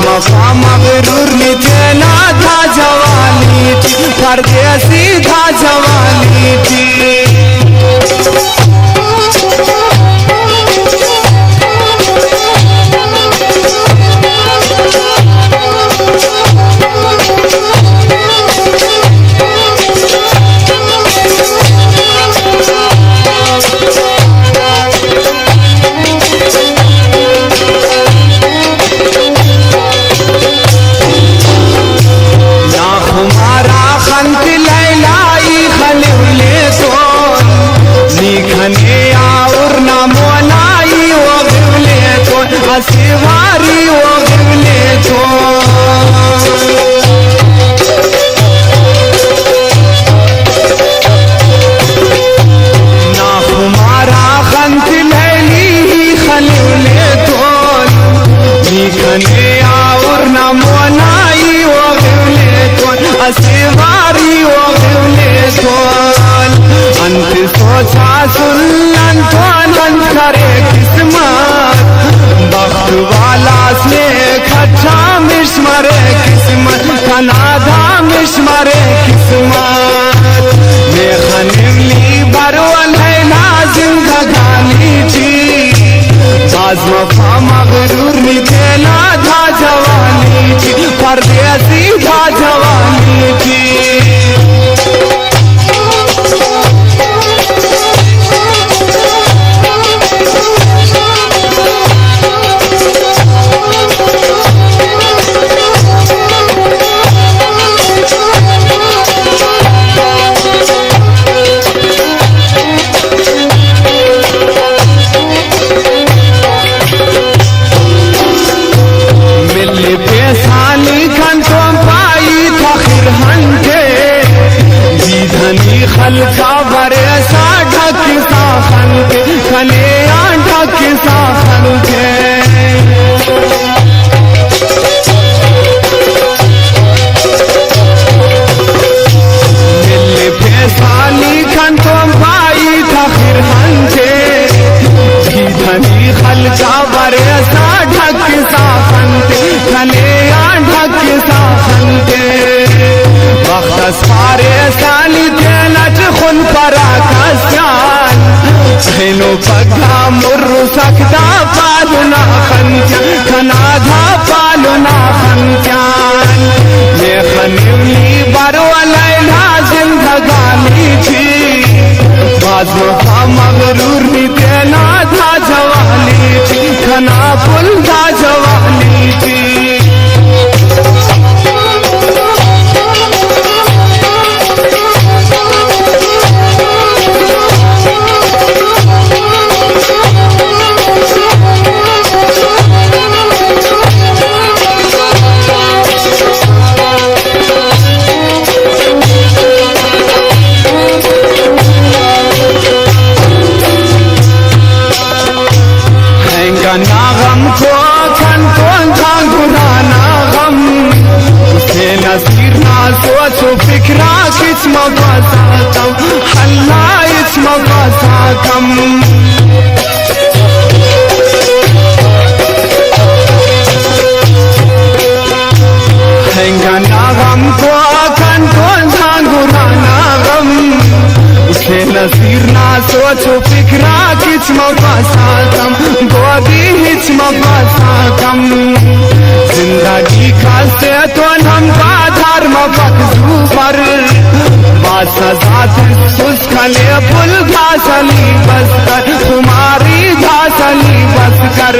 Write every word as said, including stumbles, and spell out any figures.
مفا مغرور نی تینا دا جوانی ٹی، پردیسی دا جوانی ٹی۔ نا خمارا خنت لیلا ای خلیو لیتون، نی کنے آور نا مونا ای وغیو لیتون، اسہ واری وغیو لیتون۔ نا خمارا خنت لیلی خلیو لیتون، نی کنے آور نا مونا ای وغیو لیتون، اسہ واری وغیو لیتون۔ انت سوچاسن ننتون انت کرے قسمت، بخت والا سے کھٹا مش مرے قسمت، کنا دا مش مرے قسمت۔ میخ نملی برو لیلا زندگانی ٹی، باز مفا مغرور نی تینا دا جوانی ٹی، پردیسی دا جوانی ٹی۔ مل پیسانی کنتون پائی تخر ہنکے، دیدنی خلقا بریسا ڈھکسا خنکے، کنے آن ڈھکسا خنکے۔ مل پیسانی کنتون پائی تخر ہنکے، دیدنی خلقا بریسا ڈھکسا خنکے، کنے آن ڈھکسا خنکے۔ وخت اس پاریسانی تینٹ خن پرا کسیان، اینو پگا مرسک دا پالنا خنکے، کنا دا پالنا خنکے۔ میخ نملی برو لیلا زندگانی ٹی، باز مفا مغرور نی تینا دا جوانی ٹی، کنا پل دا جوانی ٹی۔ اینگا نا غم کو کنتون جانگرانا غم، حسین نصیر نا سوچ و فکرا ہچ مفسا کم، اللہ ہچ مفسا کم۔ اینگا نا غم کو کنتون جانگرانا غم، حسین نصیر نا سوچ و فکرا ہچ مفسا کم، گودی ہچ مفسا کم۔ زندگی کاسے تون ہم بادار مفک زو پر، با سزا تسس کنے پل دا سلی بس کر، خماری دا سلی بس کر۔